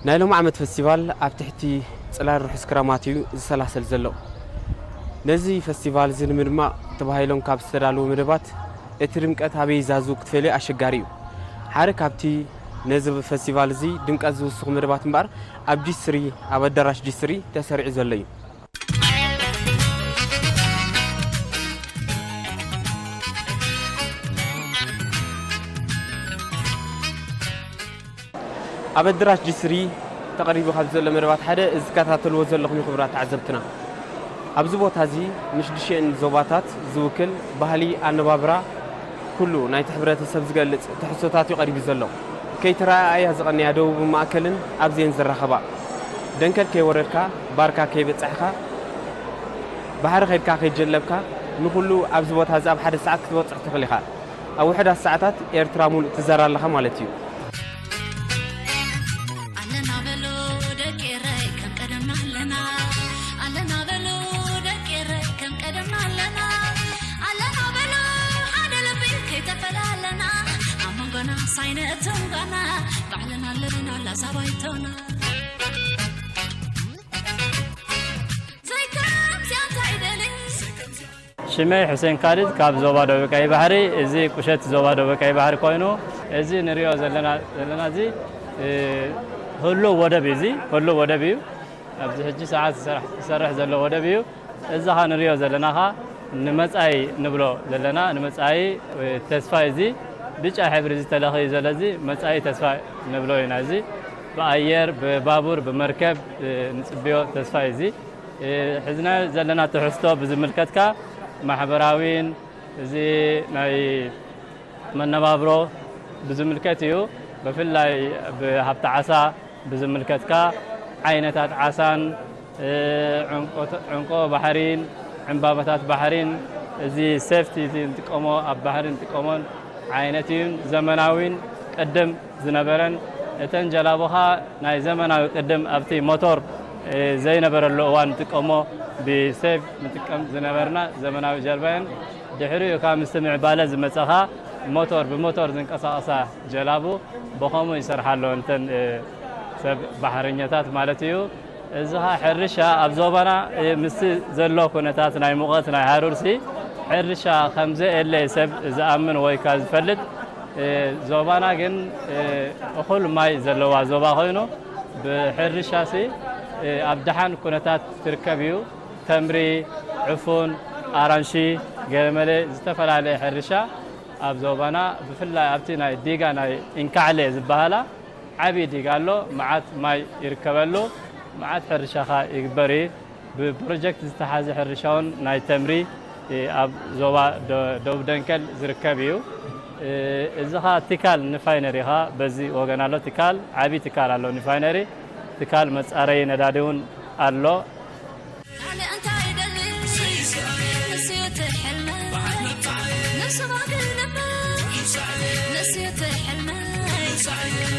ናይ ሎም ዓመት ፈስቲቫል ኣብ ትሕቲ ጽላል ርሑስ ክራማት እዩ ዝሰላሰል ዘሎ። ነዚ ፈስቲቫል እዚ ንምድማቕ ተባሂሎም ካብ ዝተዳለዉ መደባት፣ እቲ ድምቀት ኣበይ ዛዙ ክትፈልዮ ኣሸጋሪ እዩ። ሓደ ካብቲ ነዚ ፈስቲቫል እዚ ድምቀት ዝውስኹ መደባት እምበኣር፣ ኣብ ጂ ስሪ፣ ኣብ ኣዳራሽ ጂ ስሪ ተሰሪዑ ዘሎ እዩ። ኣብ ኣዳራሽ ጂ ስሪ ተቐሪቡ ካብ ዘሎ መደባት ሓደ፣ እዚ ትከታተልዎ ዘለኹም እዩ፣ ክቡራት ተዓዘብትና። ኣብዚ ቦታ እዚ ንሽዱሽተን ዞባታት ዝውክል ባህሊ፣ ኣነባብራ፣ ኩሉ ናይቲ ሕብረተሰብ ዝገልጽ ትሕዝቶታት እዩ ቀሪቡ ዘሎ። ከይተረኣኣያ ዝቐነያ ደቡብን ማእከልን ኣብዚኤን ዝራኸባ። ደንከል ከይወረድካ፣ ባርካ ከይበጻሕካ፣ ባሕሪ ከይድካ ከይጀለብካ፣ ንኹሉ ኣብዚ ቦታ እዚ ኣብ ሓደ ሰዓት ክትበጽሕ ትኽእል ኢኻ። ኣብ ውሑዳት ሰዓታት ኤርትራ ሙሉእ ትዘራ ኣለኻ ማለት እዩ። ኣለና በሉ ደቂ ኤረይ ከም ቀደምና ኣለና። ኣለና በሉ ደቂ ኤረይ ከም ቀደምና ኣለና። ኣለና በሉ ሓደ ልቢ ከይተፈላለና። ኣብ መንጎና ሳይነትን ጓና ባዕልና ኣለና ላዛ ባይቶና። ዘይከምዚኣ እንታይ ደሊ? ሽመይ ሑሴን ካሊድ ካብ ዞባ ደቡብ ቀይ ባሕሪ። እዚ ቁሸት ዞባ ደቡብ ቀይ ባሕሪ ኮይኑ፣ እዚ ንሪኦ ዘለና፣ ዘለና እዚ፣ እ፣ ህሉው ወደብ እዩ። እዚ ህሉው ወደብ እዩ። ኣብዚ ሕጂ ሰዓት ዝሰርሕ፣ ዝሰርሕ ዘሎ ወደብ እዩ። እዚ ኸ ንሪኦ ዘለና ኸ ንመጻኢ ንብሎ ዘለና፣ ንመጻኢ፣ እ፣ ተስፋ እዩ። እዚ ብጫ ሕብሪ ዝተለኽዩ ዘሎ እዚ መጻኢ ተስፋ ንብሎ ኢና። እዚ ብኣየር፣ ብባቡር፣ ብመርከብ፣ እ፣ ንጽብዮ ተስፋ እዩ። እዚ፣ እ፣ ሕዝና ዘለና ትሕዝቶ ብዝምልከት ከ ማሕበራዊን እዚ ናይ መነባብሮ ብዝምልከት እዩ። ብፍላይ ብሃብቲ ዓሳ ብዝምልከት ከ ዓይነታት ዓሳን፣ እ፣ ዕንቆ፣ ዕንቆ ባሕሪን ዕምባባታት ባሕሪን፣ እዚ ሴፍቲ፣ እዚ እንጥቀሞ፣ ኣብ ባሕሪ እንጥቀሞን ዓይነት እዩን ዘመናዊን ቅድም ዝነበረን፣ እተን ጀላቡኻ ናይ ዘመናዊ ቅድም ኣብቲ ሞቶር፣ እ፣ ዘይነበረሉ እዋን ንጥቀሞ፣ ብሴፍ ንጥቀም ዝነበርና ዘመናዊ ጀልባየን። ድሕሪኡ ካብ ምስቲ ምዕባለ ዝመጸኻ ሞቶር፣ ብሞቶር ዝንቀሳቐሳ ጀላቡ ብኸምኡ ይሰርሓ ኣለዎ፣ እንተን፣ እ፣ ሰብ ባሕረኛታት ማለት እዩ። እዚ ኸኣ ሕርሻ ኣብ ዞባና፣ እ፣ ምስቲ ዘሎ ኩነታት ናይ ሙቐት፣ ናይ ሃሩርሲ፣ ሕርሻ ከም ዘየለ ሰብ ዝኣምን ወይ ከኣ ዝፈልጥ፣ እ፣ ዞባና ግን፣ እ፣ እኹል ማይ ዘለዋ ዞባ ኮይኑ፣ ብሕርሻሲ፣ እ፣ ኣብ ደሓን ኩነታት ትርከብ እዩ። ተምሪ፣ ዕፉን፣ ኣራንሺ፣ ገለመለ፣ ዝተፈላለየ ሕርሻ ኣብ ዞባና፣ ብፍላይ ኣብቲ ናይ ዲጋ ናይ ኢንካዕሌ ዝበሃላ ዓቢ ዲጋ ኣሎ፣ መዓት ማይ ይርከበሉ፣ መዓት ሕርሻኻ ይግበር እዩ። ብፕሮጀክት ዝተሓዘ ሕርሻ እውን ናይ ተምሪ፣ እ፣ ኣብ ዞባ ደ-፣ ደቡብ ደንከል ዝርከብ እዩ። እ፣ እዚ ኸኣ ትካል ኒፋይነሪ ኸኣ በዚ ወገን ኣሎ። ትካል፣ ዓቢ ትካል ኣሎ ኒፋይነሪ። ትካል መጻረዪ ነዳዲ እውን ኣሎ። ካልእ እንታይ ይደሊ? ንሱ እቲ ሕልሚ። ንሱ ባህጊ ልቢ። ንሱ እቲ ሕልሚ።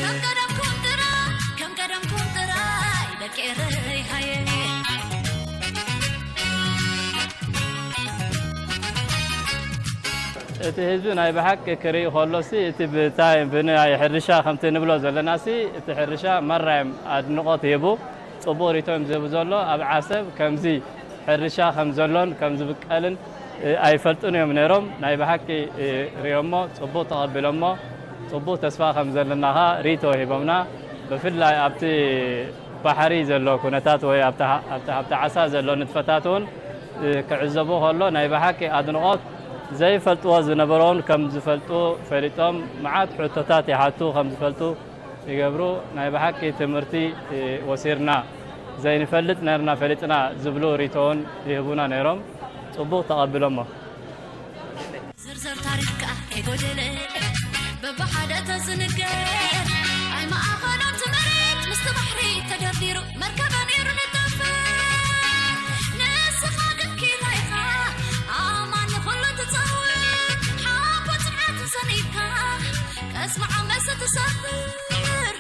ከም ቀደምኩም ጥራይ፣ ከም ቀደምኩም ጥራይ፣ ደቂ ኤረይ ሃየ። እቲ ህዝቢ ናይ ብሓቂ ክርኢ ከሎሲ፣ እቲ ብታይ-፣ ብናይ ሕርሻ ከምቲ ንብሎ ዘለናሲ፣ እቲ ሕርሻ መራዮም ኣድንቖት ሂቡ፣ ጽቡቕ ሪቶም ዝህቡ ዘሎ። ኣብ ዓሰብ ከምዚ ሕርሻ ከም ዘሎን ከም ዝብቀልን፣ እ፣ ኣይፈልጡን እዮም ነይሮም። ናይ ብሓቂ፣ እ፣ ሪኦሞ፣ ጽቡቕ ተቐቢሎሞ፣ ጽቡቕ ተስፋ ከም ዘለናኻ ሪቶ ሂቦምና። ብፍላይ ኣብቲ ባሕሪ ዘሎ ኩነታት ወይ ኣብቲ ሃ-፣ ኣብቲ ሃብቲ ዓሳ ዘሎ ንጥፈታት እውን፣ እ፣ ክዕዘቦ ከሎ ናይ ብሓቂ ኣድንቖት ዘይፈልጥዎ ዝነበሮን ከም ዝፈልጡ ፈሊጦም መዓት ሕቶታት ይሓቱ ከም ዝፈልጡ ይገብሩ። ናይ ብሓቂ ትምህርቲ፣ እ፣ ወሲድና ዘይንፈልጥ ነርና ፈሊጥና ዝብሉ ሪቶውን ይህቡና ነይሮም። ጽቡቕ ተቐቢሎሞ። ዝርዝር ታሪኽካ ከይጎደለ በብሓደ ተዝንገር፣ ኣይ ማእኸሎም እቲ መሬት ምስቲ ባሕሪ ተደርዲሩ መርከበ ነይሩ ንጠፍር። ንስኻ ግን ኪላ ኢኻ ኣማን ንኹሉ ትጸውር፣ ሓቦ ጽንዓት ሰኒድካ ቀስሚ ዓመሰ ትሰፍር።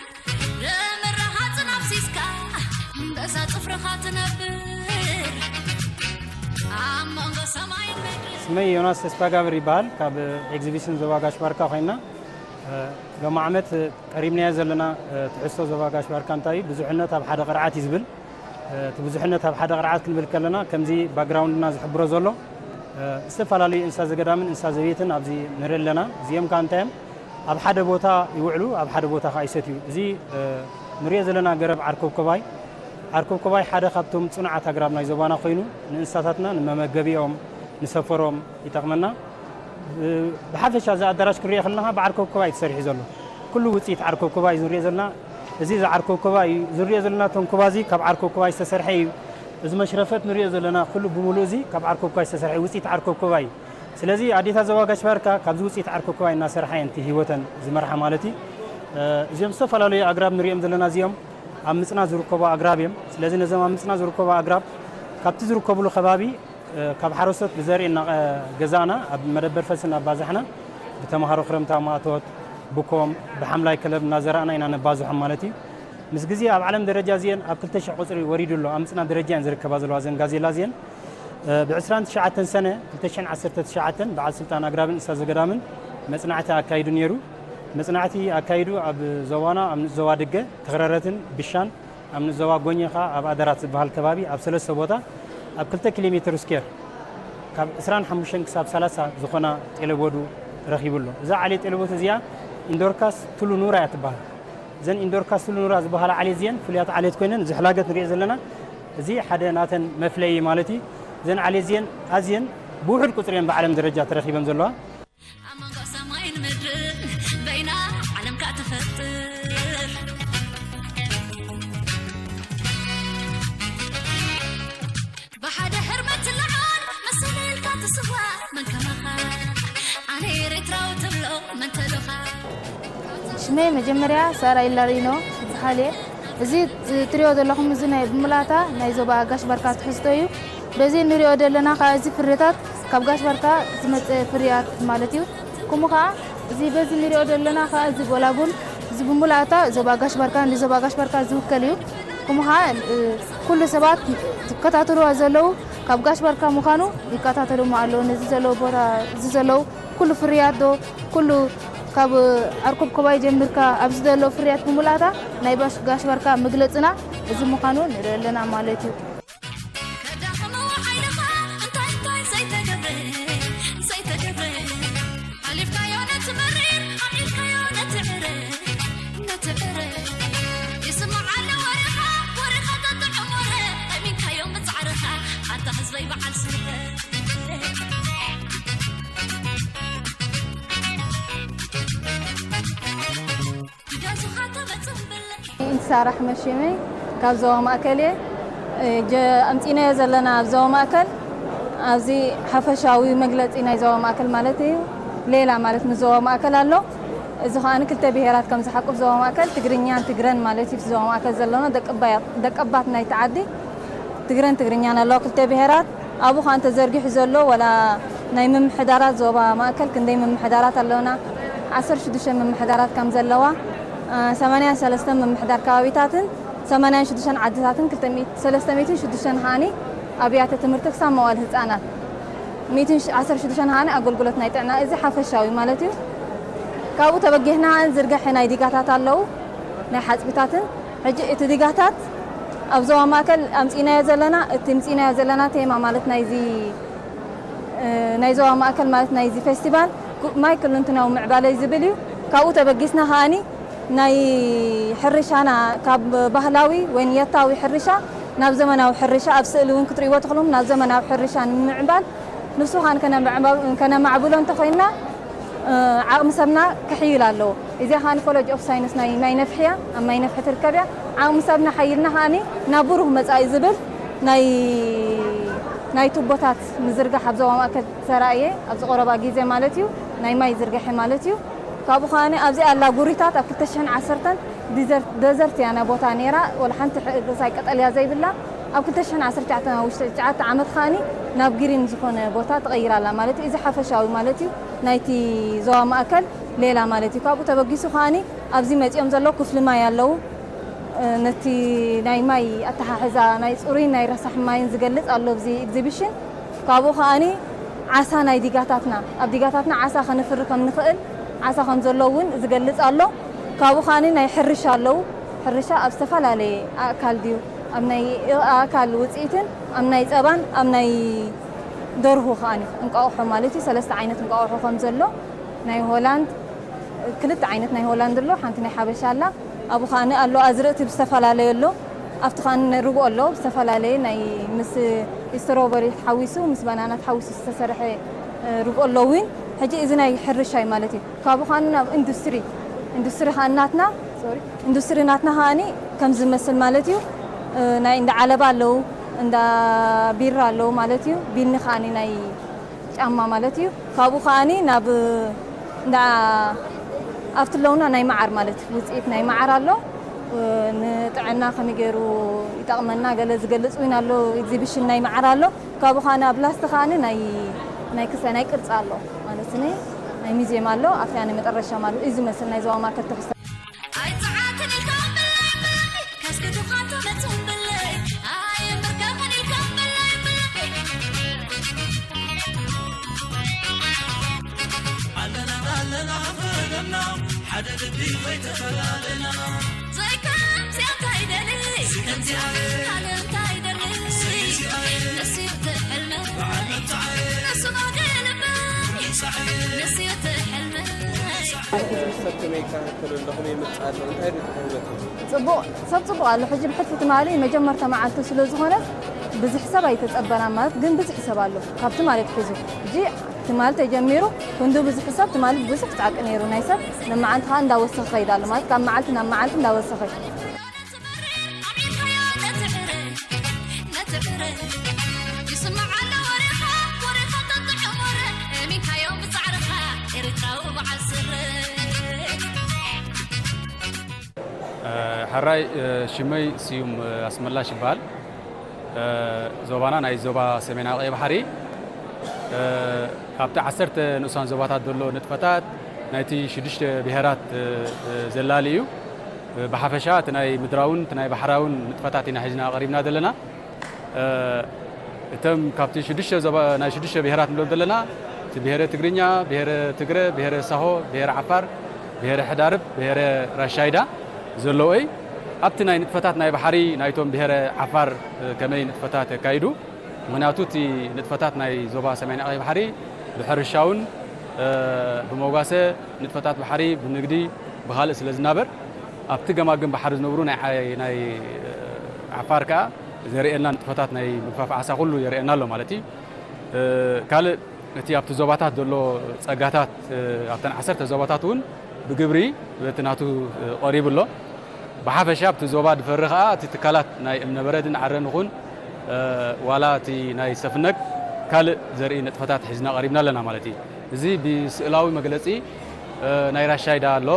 ደመራኻ ጽን ኣፍሲስካ በዛ ጽፍርኻ ትነብር። ኣብ መንጎ ሰማይን ምድርን ስመይ ዮናስ ተስፋጋብር ይበሃል። ካብ ኤግዚቢሽን ዞባ ጋሽ ባርካ ኮይና፣ ሎሚ ዓመት ቀሪብናዮ ዘለና ትሕዝቶ ዞባ ጋሽ ባርካ እንታይ እዩ? ብዙሕነት ኣብ ሓደ ቅርዓት እዩ ዝብል። እቲ ብዙሕነት ኣብ ሓደ ቅርዓት ክንብል ከለና ከምዚ ባክግራውንድና ዝሕብሮ ዘሎ ዝተፈላለዩ እንስሳ ዘገዳምን እንስሳ ዘቤትን ኣብዚ ንርኢ ኣለና። እዚኦም ከዓ እንታይ እዮም? ኣብ ሓደ ቦታ ይውዕሉ፣ ኣብ ሓደ ቦታ ከዓ ይሰትዩ። እዚ ንሪኦ ዘለና ገረብ ዓርኮብኮባይ፣ ዓርኮብኮባይ ሓደ ካብቶም ፅኑዓት ኣግራብ ናይ ዞባና ኮይኑ ንእንስሳታትና ንመመገቢኦም ንሰፈሮም ይጠቕመና። ብሓፈሻ እዚ ኣዳራሽ ክንሪኦ ከለና ብዓርኮብኮባይ እዩ ተሰሪሑ ዘሎ። ኩሉ ውፅኢት ዓርኮብኮባይ እዩ ንሪኦ ዘለና። እዚ እዚ ዓርኮብኮባይ እዩ ዝንሪኦ ዘለና። ተንኮባ እዚ ካብ ዓርኮብኮባይ ዝተሰርሐ እዩ። እዚ መሽረፈት ንሪኦ ዘለና ኩሉ ብምሉእ እዚ ካብ ዓርኮብኮባይ ዝተሰርሐ እዩ። ውፅኢት ዓርኮብኮባይ እዩ። ስለዚ ኣዴታት ዞባ ጋሽ ባርካ ካብዚ ውፅኢት ዓርኮብኮባይ እናሰርሓ እየን እቲ ህይወተን ዝመርሓ ማለት እዩ። እዚኦም ዝተፈላለዩ ኣግራብ ንሪኦም ዘለና እዚኦም ኣብ ምፅና ዝርከቡ ኣግራብ እዮም። ስለዚ ነዞም ኣብ ምፅና ዝርከቡ ኣግራብ ካብቲ ዝርከብሉ ከባቢ ካብ ሓረስቶት ብዘርኢ እናገዛእና ኣብ መደበር ፈልሲ እናባዛሕና ብተምሃሮ ክረምታዊ ማእቶት ብኮም ብሓምላይ ከለብ እናዘራእና ኢና ነባዝሖም ማለት እዩ። ምስ ግዜ ኣብ ዓለም ደረጃ እዚአን ኣብ ክልተ ሽሕ ቁፅሪ ወሪዱ ኣሎ። ኣብ ምፅና ደረጃ እየን ዝርከባ ዘለዋ እዘን ጋዜላ እዚአን። ብ29 ሰነ 2019 በዓል ስልጣን ኣግራብን እንስሳ ዘገዳምን መፅናዕቲ ኣካይዱ ነይሩ። መፅናዕቲ ኣካይዱ ኣብ ዞባና ኣብ ንኡስ ዞባ ድገ፣ ተኽረረትን ብሻን ኣብ ንኡስ ዞባ ጎኘ ከዓ ኣብ ኣደራት ዝበሃል ከባቢ ኣብ ሰለስተ ቦታ ኣብ 2 ኪሎ ሜትር ስኬር ካብ 25 ክሳብ 30 ዝኾና ጤለቦዱ ረኺቡ ኣሎ። እዛ ዓሌት ጤለቦት እዚኣ ኢንዶርካስ ቱሉ ኑራ እያ ትበሃል። እዘን ኢንዶርካስ ቱሉ ኑራ ዝበሃላ ዓሌት እዚአን ፍሉያት ዓሌት ኮይነን እዚ ሕላገት ንሪኦ ዘለና እዚ ሓደ ናተን መፍለዪ ማለት እዩ። እዘን ዓሌት እዚአን ኣዝየን ብውሑድ ቁፅሪ እየን ብዓለም ደረጃ ተረኺበን ዘለዋ። ኣብ መንጎ ሰማይን ምድርን በይና ዓለም ከኣ ትፈጥር። ብሓደ ህርመት ትልዓል መሰል ኢልካ ትስዋእ መን ከማኻ? ኣነ ኤርትራዊ ትብሎ መን ተሎኻ? ሽመይ መጀመርያ ሳራ ኢላሪኖ ይበሃል እየ። እዚ ትሪኦ ዘለኹም እዚ ናይ ብምልኣታ ናይ ዞባ ጋሽ ባርካ ትሕዝቶ እዩ። በዚ ንሪኦ ዘለና ከዓ እዚ ፍርያታት ካብ ጋሽ ባርካ ዝመፀ ፍርያት ማለት እዩ። ከምኡ ከዓ እዚ በዚ ንሪኦ ዘለና ከዓ እዚ ጎላጉል እዚ ብምልኣታ ዞባ ጋሽ ባርካ ንዞባ ጋሽ ባርካ ዝውከል እዩ። ከምኡ ከዓ ኩሉ ሰባት ዝከታተልዋ ዘለዉ ካብ ጋሽ ባርካ ምዃኑ ይከታተልዎ ኣለዉ። ነዚ ዘለዉ ቦታ እዚ ዘለዉ ኩሉ ፍርያት ዶ ኩሉ ካብ ዓርኮብኮባይ ጀሚርካ ኣብዚ ዘሎ ፍርያት ብምልኣታ ናይ ባሽ-፣ ጋሽ ባርካ መግለጽና እዚ ምዃኑ ንርኢ ኣለና ማለት እዩ። ከዳኽምዎ ሓይልኻ እንታይ እንታይ ዘይተገብረ፣ ዘይተገብረ። ሓሊፍካዮ ነቲ መሪር፣ ኣሚንካዮ ነቲ ዕረ፣ ነቲ ዕረ። ይስማዕ ኣሎ ወረኻ፣ ወረኻ ተጥዕም ወረ፣ ኣሚንካዮ ብጻዕርኻ፣ ኣታ ህዝበይ በዓል ስረ። ኢንትሳራ ኣሕመድ ሽመይ ካብ ዞባ ማእከል እየ። ጀ-፣ ኣምጺእናዮ ዘለና ኣብ ዞባ ማእከል ኣብዚ ሓፈሻዊ መግለጺ ናይ ዞባ ማእከል ማለት እዩ። ሌላ ማለት ምስ ዞባ ማእከል ኣሎ። እዚ ከኣ ክልተ ብሄራት ከም ዝሓቁፍ ዞባ ማእከል ትግርኛን ትግረን ማለት እዩ። ዞባ ማእከል ዘለና ደቀባት ናይቲ ዓዲ ትግረን ትግርኛን ኣለዋ ክልተ ብሄራት። ኣብኡ ከኣ ተዘርጊሑ ዘሎ ወላ ናይ ምምሕዳራት ዞባ ማእከል ክንደይ ምምሕዳራት ኣለውና? ዓሰርተ ሽዱሽተ ምምሕዳራት ከም ዘለዋ፣ እ፣ ሰማንያን ሰለስተን ምምሕዳር ከባቢታትን ሰማንያን ሽዱሽተን ዓድታትን ክልተ ሚእቲ፣ ሰለስተ ሚእትን ሽዱሽተን ሃኒ ኣብያተ ትምህርቲ ክሳብ መዋል ህጻናት፣ ሚእትን ዓሰርተ ሽዱሽተን ሃኒ ኣገልግሎት ናይ ጥዕና፣ እዚ ሓፈሻዊ ማለት እዩ። ካብኡ ተበጊሕና ዝርግሐ ናይ ዲጋታት ኣለዉ፣ ናይ ሓጽብታትን። ሕጂ እቲ ዲጋታት ኣብ ዞባ ማእከል ኣምጺእናዮ ዘለና፣ እቲ ኣምጺእናዮ ዘለና ቴማ ማለት ናይዚ፣ እ፣ ናይ ዞባ ማእከል ማለት ናይዚ ፌስቲቫል ኩ-፣ ማይ ክልንትናዊ ምዕባለይ ዝብል እዩ። ካብኡ ተበጊስና ከኣኒ ናይ ሕርሻና ካብ ባህላዊ ወይ ንየታዊ ሕርሻ ናብ ዘመናዊ ሕርሻ ኣብ ስእሊ እውን ክትርእይዎ ትኽእሉም፣ ናብ ዘመናዊ ሕርሻ ንምዕባል ንሱ ከኣ ከነማዕባ-፣ ከነማዕብሎ እንተኾይንና፣ እ፣ ዓቕሚ ሰብና ክሕይል ኣለዎ። እዚኣ ከኣ ኮሌጅ ኦፍ ሳይንስ ናይ ማይ ነፍሒ እያ፣ ኣብ ማይ ነፍሒ ትርከብ እያ። ዓቕሚ ሰብና ሓይልና ከኣ ናብ ብሩህ መጻኢ ዝብል ናይ፣ ናይ ቱቦታት ምዝርጋሕ ኣብ ዞባ ማእከል ተራእየ፣ ኣብዚ ቀረባ ግዜ ማለት እዩ፣ ናይ ማይ ዝርጋሐ ማለት እዩ። ካብኡ ከኣ ኣብዚ ኣላ ጉሪታት ኣብ ክልተ ሽሕን ዓሰርተን ዲዘርት-፣ ደዘርት እያ ና ቦታ ነይራ፣ ወላ ሓንቲ ሕ-፣ ገዛይ ቀጠልያ ዘይብላ። ኣብ ክልተ ሽሕን ዓሰርተ ትሽዓተን ኣብ ውሽጢ ትሽዓተ ዓመት ከኣኒ ናብ ግሪን ዝኾነ ቦታ ተቐይራ ኣላ ማለት እዩ። እዚ ሓፈሻዊ ማለት እዩ ናይቲ ዞባ ማእከል ሌላ ማለት እዩ። ካብኡ ተበጊሱ ከኣኒ ኣብዚ መጺኦም ዘለዉ ክፍሊ ማይ ኣለዉ። እ፣ ነቲ ናይ ማይ ኣተሓሕዛ ናይ ጽሩይን ናይ ረሳሕ ማይን ዝገልጽ ኣሎ ኣብዚ ኤግዚቢሽን። ካብኡ ከኣኒ ዓሳ ናይ ዲጋታትና፣ ኣብ ዲጋታትና ዓሳ ከነፍሪ ከም ንኽእል ዓሳ ከም ዘሎ እውን ዝገልጽ ኣሎ። ካብኡ ከኣ ናይ ሕርሻ ኣለዉ። ሕርሻ ኣብ ዝተፈላለየ ኣእካል ድዩ? ኣብ ናይ ኣእካል ውጽኢትን ኣብ ናይ ጸባን ኣብ ናይ ደርሁ ከኣ እንቋቑሖ ማለት እዩ። ሰለስተ ዓይነት እንቋቑሖ ከም ዘሎ ናይ ሆላንድ ክልተ ዓይነት ናይ ሆላንድ ኣሎ፣ ሓንቲ ናይ ሓበሻ ኣላ። ኣብኡ ከኣ ኣሎ ኣዝርእቲ ብዝተፈላለየ ኣሎ። ኣብቲ ከኣ ርግኦ ኣሎ፣ ብዝተፈላለየ ናይ ምስ ስትሮበሪ ተሓዊሱ ምስ ባናና ተሓዊሱ ዝተሰርሐ እ፣ ርግኦ ኣሎ እውን። ሕጂ እዚ ናይ ሕርሻ እዩ ማለት እዩ። ካብኡ ከኣ ናብ ኢንዱስትሪ፣ ኢንዱስትሪ ከኣ ናትና፣ ሶሪ፣ ኢንዱስትሪ ናትና ከኣ ከም ዝመስል ማለት እዩ። እ፣ ናይ እንዳ ዓለባ ኣለዉ፣ እንዳ ቢራ ኣለዉ ማለት እዩ። ቢኒ ከኣ ናይ ጫማ ማለት እዩ። ካብኡ ከኣ ናብ እንዳ ኣብቲ ኣለዉና ናይ መዓር ማለት እዩ። ውጽኢት ናይ መዓር ኣሎ። እ፣ ንጥዕና ከመይ ገይሩ ይጠቕመና ገለ ዝገልጽ እውን ኣሎ። ኤግዚቢሽን ናይ መዓር ኣሎ። ካብኡ ከኣ ኣብ ላስቲ ከኣ ናይ ናይ ክሳይ ናይ ቅርጺ ኣሎ ማለት ኒ ናይ ሙዚየም ኣሎ። ኣብቲ ናይ መጠረሻ ማለት እዩ ዝመስል ናይ ዞባ ማእከል ተኽስተ ኣይጽዓትን ኢልካ ብላይ ብላይ፣ ከስክቱኻ ተመጽኡ ብላይ፣ ኣይምርከብን ኢልካ ብላይ ብላይ። ኣለና ኣለና ፈለና፣ ሓደ ልቢ ወይ ተፈላለና። ዘይከምዚ እንታይ ደሊ፣ ዘይከምዚ ኣለ። ካልእ እንታይ ደሊ፣ ዘይዚ ኣለ። ንሱ እቲ ሕልሚ፣ በዓል መብጽዓይ። ንሱ ባዶ ልበይ፣ መብጽዓይ። ንሱ እቲ ሕልሚ። ሕዚ ሰብ ከመይ ይከታተሎ ኣሎ፣ ከመይ ይመጽእ ኣሎ፣ እንታይ ዶ ተረኺበ? ጽቡቕ፣ ሰብ ጽቡቕ ኣሎ። ሕጂ ብሕልፊ ትማሊ መጀመርታ መዓልቱ ስለ ዝኾነ ብዙሕ ሰብ ኣይተጸበናን፣ ማለት ግን ብዙሕ ሰብ ኣሎ ካብቲ ማለት ሒዙ። ሕጂ ትማሊ ተጀሚሩ ክንዱ ብዙሕ ሰብ፣ ትማሊ ብዙሕ ጻዕቂ ነይሩ ናይ ሰብ፣ ንመዓልቲ ከኣ እንዳወሰኸ ይኸይድ ኣሎ፣ ማለት ካብ መዓልቲ ናብ መዓልቲ እንዳወሰኸ። እ፣ ሕራይ፣ እ፣ ሽመይ ስዩም፣ እ፣ ኣስመላሽ ይበሃል። እ፣ ዞባና ናይ ዞባ ሰሜናዊ ቀይ ባሕሪ፣ እ፣ ካብቲ ዓሰርተ ንኡሳን ዞባታት ዘሎ ንጥፈታት ናይቲ ሽዱሽተ ብሄራት፣ እ፣ እ፣ ዘላሊ እዩ። እ፣ ብሓፈሻ እቲ ናይ ምድራውን እቲ ናይ ባሕራውን ንጥፈታት ኢና ሒዝና ቀሪብና ዘለና። እ፣ እቶም ካብቲ ሽዱሽተ ዞባ፣ ናይ ሽዱሽተ ብሄራት ንብሎም ዘለና፣ እቲ ብሄረ ትግርኛ፣ ብሄረ ትግረ፣ ብሄረ ሳሆ፣ ብሄረ ዓፋር፣ ብሄረ ሕዳርብ፣ ብሄረ ራሻይዳ ዘለዉ እይ። ኣብቲ ናይ ንጥፈታት ናይ ባሕሪ ናይቶም ብሄረ ዓፋር፣ እ፣ ከመይ ንጥፈታት የካይዱ? ምኽንያቱ እቲ ንጥፈታት ናይ ዞባ ሰሜን ዓቃይ ባሕሪ ብሕርሻውን፣ እ፣ ብመጓሰ ንጥፈታት ባሕሪ፣ ብንግዲ፣ ብኻልእ ስለ ዝናበር፣ ኣብቲ ገማግም ባሕሪ ዝነብሩ ናይ ዓይ-፣ ናይ፣ እ፣ ዓፋር ከኣ ዘርእየና ንጥፈታት ናይ ምግፋፍ ዓሳ ኩሉ የርእየና ኣሎ ማለት እዩ። እ፣ ካልእ እቲ ኣብቲ ዞባታት ዘሎ ጸጋታት፣ እ፣ ኣብተን ዓሰርተ ዞባታት እውን ብግብሪ በቲ ናቱ፣ እ፣ ቀሪቡ ኣሎ። ብሓፈሻ ኣብቲ ዞባ ዝፈሪ ከኣ እቲ ትካላት ናይ እምነበረድን ዓረን ይኹን፣ እ፣ ዋላ እቲ ናይ ሰፍነግ ካልእ ዘርኢ ንጥፈታት ሒዝና ቀሪብና ኣለና ማለት እዩ። እዚ ብስእላዊ መግለጺ፣ እ፣ ናይ ራሻይዳ ኣሎ፣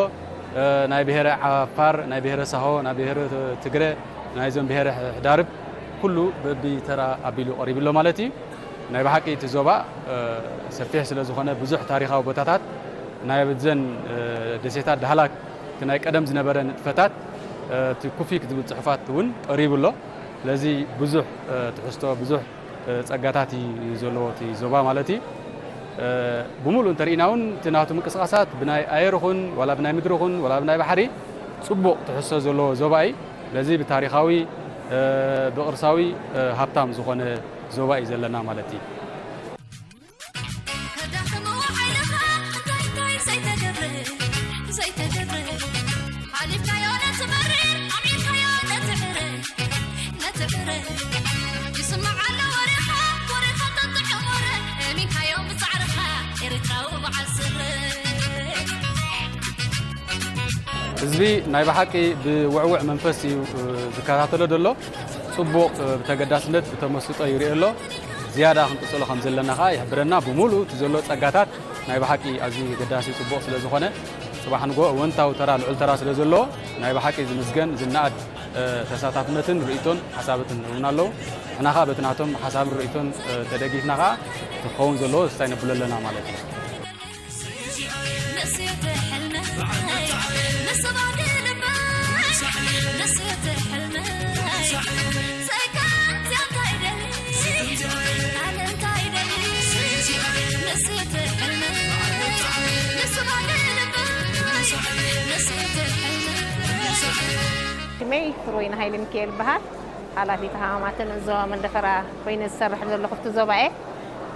እ፣ ናይ ብሄረ ዓፋር፣ ናይ ብሄረ ሳሆ፣ ናይ ብሄረ ትግረ፣ ናይዞም ብሄረ ሕዳርብ ኩሉ በቢተራ ኣቢሉ ቀሪቡ ኣሎ ማለት እዩ። ናይ ብሓቂ እቲ ዞባ፣ እ፣ ሰፊሕ ስለ ዝኾነ ብዙሕ ታሪኻዊ ቦታታት ናይ ኣብዘን፣ እ፣ ደሴታት ዳህላክ እቲ ናይ ቀደም ዝነበረ ንጥፈታት፣ እ፣ እቲ ኩፊክ ዝብል ጽሑፋት እውን ቀሪቡ ኣሎ። ስለዚ ብዙሕ፣ እ፣ ትሕዝቶ፣ ብዙሕ፣ እ፣ ጸጋታት እዩ ዘለዎ እቲ ዞባ ማለት እዩ። እ፣ ብምሉእ እንተርኢና እውን እቲ ናቱ ምንቅስቓሳት ብናይ ኣየር ይኹን ዋላ ብናይ ምድሪ ይኹን ዋላ ብናይ ባሕሪ ጽቡቕ ትሕዝቶ ዘለዎ ዞባ እዩ። ስለዚ ብታሪኻዊ፣ እ፣ ብቕርሳዊ፣ እ፣ ሃብታም ዝኾነ ዞባ እዩ ዘለና ማለት እዩ። ከዳኽሞ ሓይልኻ እንታይ እንታይ ዘይተገብረ፣ ዘይተገብረ። ሓሊፍካዮ ነቲ መሪር፣ ኣምዒርካዮ ነቲ ዕረ፣ ነቲ ዕረ። ይስማዕ ኣሎ ወሬኻ፣ ወሬኻ ጠጥዑም ወረ፣ እሚንካዮ ብጻዕርኻ፣ ኤርትራዊ በዓል ስረ። ህዝቢ ናይ ብሓቂ ብውዕውዕ መንፈስ እዩ፣ እ፣ ዝከታተሎ ዘሎ። ጽቡቕ፣ እ፣ ብተገዳስነት ብተመስጦ ይርኢ ኣሎ። ዝያዳ ክንቅጽሎ ከም ዘለና ከኣ ይሕብረና። ብምሉእ እቲ ዘሎ ጸጋታት ናይ ብሓቂ ኣዝዩ ኣገዳሲ ጽቡቕ ስለ ዝኾነ፣ ጽባሕ ንግሆ እወንታዊ ተራ፣ ልዑል ተራ ስለ ዘለዎ፣ ናይ ብሓቂ ዝምስገን ዝነኣድ፣ እ፣ ተሳታፍነትን ርእይቶን ሓሳባትን እውን ኣለዉ። ንሕና ከኣ በቲ ናቶም ሓሳብን ርእይቶን፣ እ፣ ተደጊፍና ከኣ እቲ ክኸውን ዘለዎ ዝስታይ ነብሎ ኣለና ማለት እዩ። ይ ፍሮይን ሃይለ ሚካኤል ይበሃል። ሓላፊት ሃማማትን ዞባ መንደፈራ ኮይነ ዝሰርሕ ዘለኹ ኣብቲ ዞባ እየ።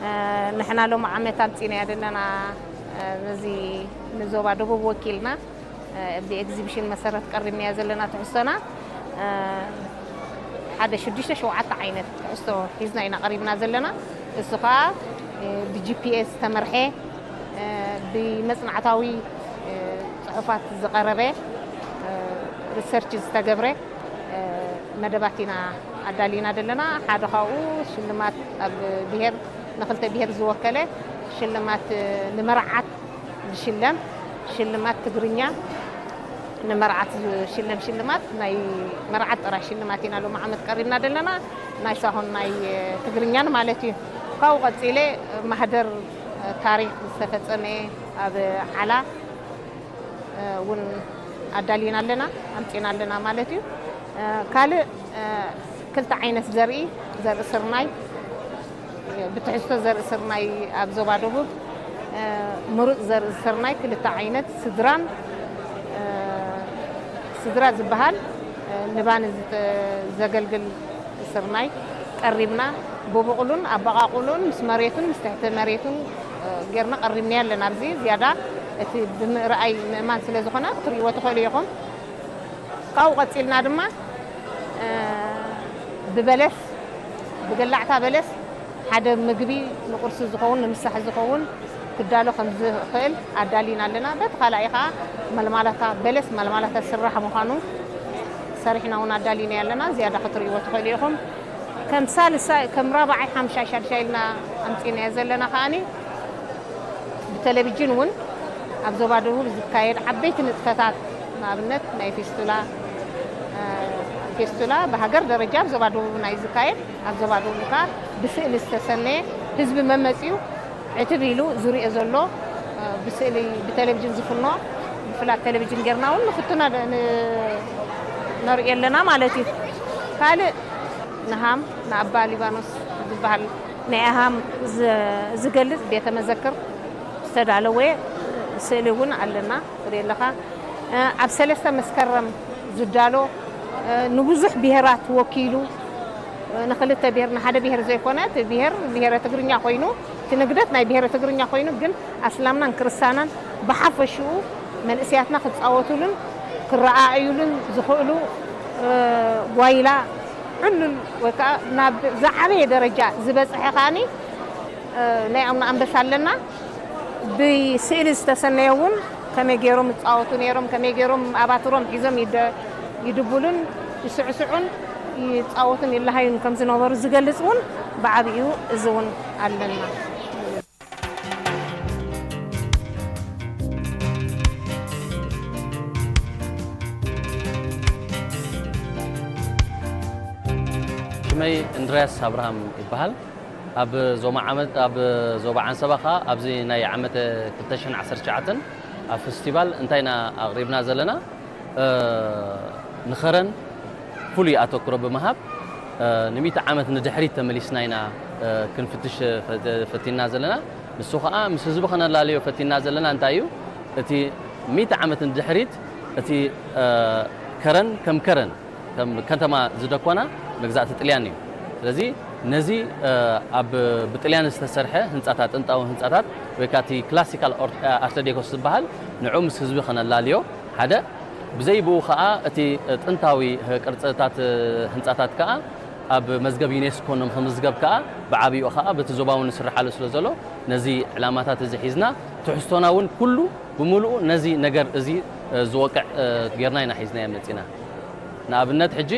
እ፣ ንሕና ሎም ዓመት ኣምፂናያ ዘለና፣ እ፣ ነዚ ንዞባ ደቡብ ወኪልና፣ እ፣ ብኤግዚቢሽን መሰረት ቀሪብናያ ዘለና ትሕዝቶና፣ እ፣ ሓደ ሽዱሽተ ሸውዓተ ዓይነት ትሕዝቶ ሒዝና ኢና ቀሪብና ዘለና። እሱ ከዓ፣ እ፣ ብጂፒኤስ ዝተመርሐ፣ እ፣ ብመፅናዕታዊ፣ እ፣ ፅሑፋት ዝቐረበ፣ እ፣ ሪሰርች ዝተገብረ፣ እ፣ መደባት ኢና ኣዳሊና ዘለና። ሓደ ካብኡ ሽልማት ኣብ ብሄር፣ ንክልተ ብሄር ዝወከለ ሽልማት፣ እ፣ ንመርዓት ዝሽለም ሽልማት ትግርኛ፣ ንመርዓት ዝሽለም ሽልማት፣ ናይ መርዓት ጥራይ ሽልማት ኢና ሎም ዓመት ቀሪብና ዘለና፣ ናይ ሳሆን ናይ፣ እ፣ ትግርኛን ማለት እዩ። ካብኡ ቀጺለ ማህደር፣ እ፣ ታሪክ ዝተፈጸመ ኣብ ዓላ፣ እ፣ እውን ኣዳሊና ኣለና፣ ኣምጺና ኣለና ማለት እዩ። እ፣ ካልእ፣ እ፣ ክልተ ዓይነት ዘርኢ፣ ዘርኢ ስርናይ፣ ብትሕዝቶ ዘርኢ ስርናይ ኣብ ዞባ ደቡብ፣ እ፣ ምሩፅ ዘርኢ ስርናይ ክልተ ዓይነት፣ ስድራን፣ እ፣ ስድራ ዝበሃል፣ እ፣ ንባኒ ዝተ-፣ ዘገልግል ስርናይ ቀሪብና፣ ብብቑሉን ኣበቓቑሉን ምስ መሬቱን ምስ ትሕቲ መሬቱን፣ እ፣ ጌርና ቀሪብናዮ ኣለና። ኣብዚ ዝያዳ እቲ ብምርኣይ ምእማን ስለ ዝኾነ ክትርእይዎ ትኽእሉ ኢኹም። ካብኡ ቀጺልና ድማ፣ እ፣ ብበለስ፣ ብገላዕታ በለስ ሓደ ምግቢ ንቁርሲ ዝኸውን፣ ንምሳሕ ዝኸውን ክዳሎ ከም ዝኽእል ኣዳሊና ኣለና። በቲ ካልኣይ ኸዓ መልማላታ በለስ፣ መልማላታ ስራሕ ምዃኑ ሰሪሕና እውን ኣዳሊና ኣለና። ዝያዳ ክትርእይዎ ትኽእሉ ኢኹም። ከም ሳልሳይ፣ ከም ራብዓይ፣ ሓምሻይ፣ ሻድሻይ ኢልና ኣምጺናዮ ዘለና ከዓኒ ብቴሌቪዥን እውን ኣብ ዞባ ደቡብ ዝካየድ ዓበይቲ ንጥፈታት፣ ንኣብነት ናይ ፌስቱላ፣ እ፣ ፌስቱላ ብሃገር ደረጃ ኣብ ዞባ ደቡብ ናይ ዝካየድ፣ ኣብ ዞባ ደቡብ ከዓ ብስእሊ ዝተሰነየ፣ ህዝቢ መመፂኡ ዕትብ ኢሉ ዝሪኦ ዘሎ፣ እ፣ ብስእሊ ብቴሌቪዥን ዝፍኖ፣ ብፍላት ቴሌቪዥን ጌርና እውን ንፍትና ን-፣ ነርእዮ ኣለና ማለት እዩ። ካልእ ንሃም ንኣባ ሊባኖስ ዝበሃል ናይ ኣሃም ዝ-፣ ዝገልጽ ቤተ መዘክር ዝተዳለወ ስእሊ እውን ኣለና። ትርኢ ኣለኻ፣ እ፣ ኣብ ሰለስተ መስከረም ዝዳሎ፣ እ፣ ንብዙሕ ብሄራት ወኪሉ፣ እ፣ ንኽልተ ብሄር ንሓደ ብሄር ዘይኮነ፣ እቲ ብሄር ብሄረ ትግርኛ ኮይኑ፣ እቲ ንግደት ናይ ብሄረ ትግርኛ ኮይኑ፣ ግን ኣስላምናን ክርስትያናን ብሓፈሽኡ መንእሰያትና ክጻወቱሉን ክረኣእዩሉን ዝኽእሉ፣ እ፣ ጓይላ ዕሉል ወይ ከዓ ናብ ዝዓበየ ደረጃ ዝበጽሐ ከኣኒ፣ እ፣ ናይ ኣቡነ ኣንበሳ ኣለና። ብስእሊ ዝተሰነየ እውን ከመይ ገይሮም ይጻወቱ ነይሮም፣ ከመይ ገይሮም ኣባትሮም ሒዞም ይደ-፣ ይድብሉን ይስዕስዑን ይጻወቱን ይለሃዩን ከም ዝነበሩ ዝገልጽ እውን ብዓቢኡ እዚ እውን ኣለና። ሽመይ እንድርያስ ኣብርሃም ይበሃል። ኣብ ዞማ ዓመት፣ ኣብ ዞባ ዓንሰባ ኸኣ ኣብዚ ናይ ዓመተ ክልተ ሽሕን ዓሰርተ ትሽዓተን ኣብ ፈስቲቫል እንታይ ኢና ኣቕሪብና ዘለና? እ፣ ንኸረን ፍሉይ ኣተኩሮ ብምሃብ፣ እ፣ ንሚእቲ ዓመት ንድሕሪት ተመሊስና ኢና፣ እ፣ ክንፍትሽ ፈት-፣ ፈቲና ዘለና። ንሱ ኸኣ ምስ ህዝቢ ኸነላልዮ ፈቲና ዘለና እንታይ እዩ? እቲ ሚእቲ ዓመት ንድሕሪት እቲ፣ እ፣ ከረን ከም ከረን፣ ከም ከተማ ዝደኮና መግዛእቲ ጥልያን እዩ። ስለዚ ነዚ፣ እ፣ ኣብ ብጥልያን ዝተሰርሐ ህንጻታት፣ ጥንታዊ ህንጻታት ወይ ከኣ እቲ ክላሲካል ኦር-፣ ኣርተ ዴኮ ዝበሃል ንዑ ምስ ህዝቢ ኸነላልዮ ሓደ፣ ብዘይ ብኡ ኸኣ እቲ ጥንታዊ ቅርጽታት ህንጻታት ከኣ ኣብ መዝገብ ዩኔስኮ ንምኽምዝገብ ከኣ ብዓቢኡ ኸኣ በቲ ዞባ እውን ዝስርሓሉ ስለ ዘሎ ነዚ ዕላማታት እዚ ሒዝና ትሕዝቶና እውን ኩሉ ብምሉኡ ነዚ ነገር እዚ፣ እ፣ ዝወቅዕ፣ እ፣ ጌርና ኢና ሒዝናዮ መጺና። ንኣብነት ሕጂ፣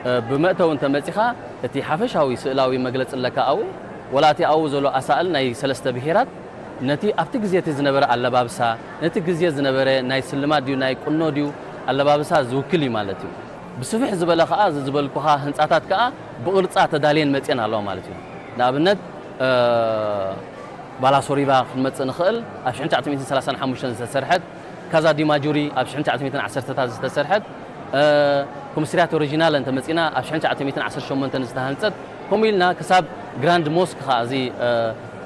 እ፣ ብመእተዊ እንተመጺኻ እቲ ሓፈሻዊ ስእላዊ መግለጺ ኣለካ ኣብኡ፣ ወላ እቲ ኣብኡ ዘሎ ኣሳእል ናይ ሰለስተ ብሄራት ነቲ ኣብቲ ግዜ እቲ ዝነበረ ኣለባብሳ፣ ነቲ ግዜ ዝነበረ ናይ ስልማት ድዩ ናይ ቁኖ ድዩ ኣለባብሳ ዝውክል እዩ ማለት እዩ። ብስፍሕ ዝበለ ከኣ እዚ ዝበልኩኻ ህንጻታት ከኣ ብቕርጻ ተዳልየን መጽየን ኣለዋ ማለት እዩ። ንኣብነት፣ እ፣ ባላሶሪባ ክንመጽእ ንኽእል፣ ኣብ ሽሕን ትሽዓተ ሚእትን ሰላሳን ሓሙሽተን ዝተሰርሐት፣ ካዛ ዲ ማጁሪ ኣብ ሽሕን ትሽዓተ ሚእትን ዓሰርተታት ዝተሰርሐት፣ እ፣ ኮሚስርያት ኦሪጂናል እንተመጺና ኣብ ሽሕን ትሽዓተ ሚእትን ዓሰርተ ሸሞንተን ዝተሃንጸት፣ ከምኡ ኢልና ክሳብ ግራንድ ሞስክ ከኣ እዚ፣ እ፣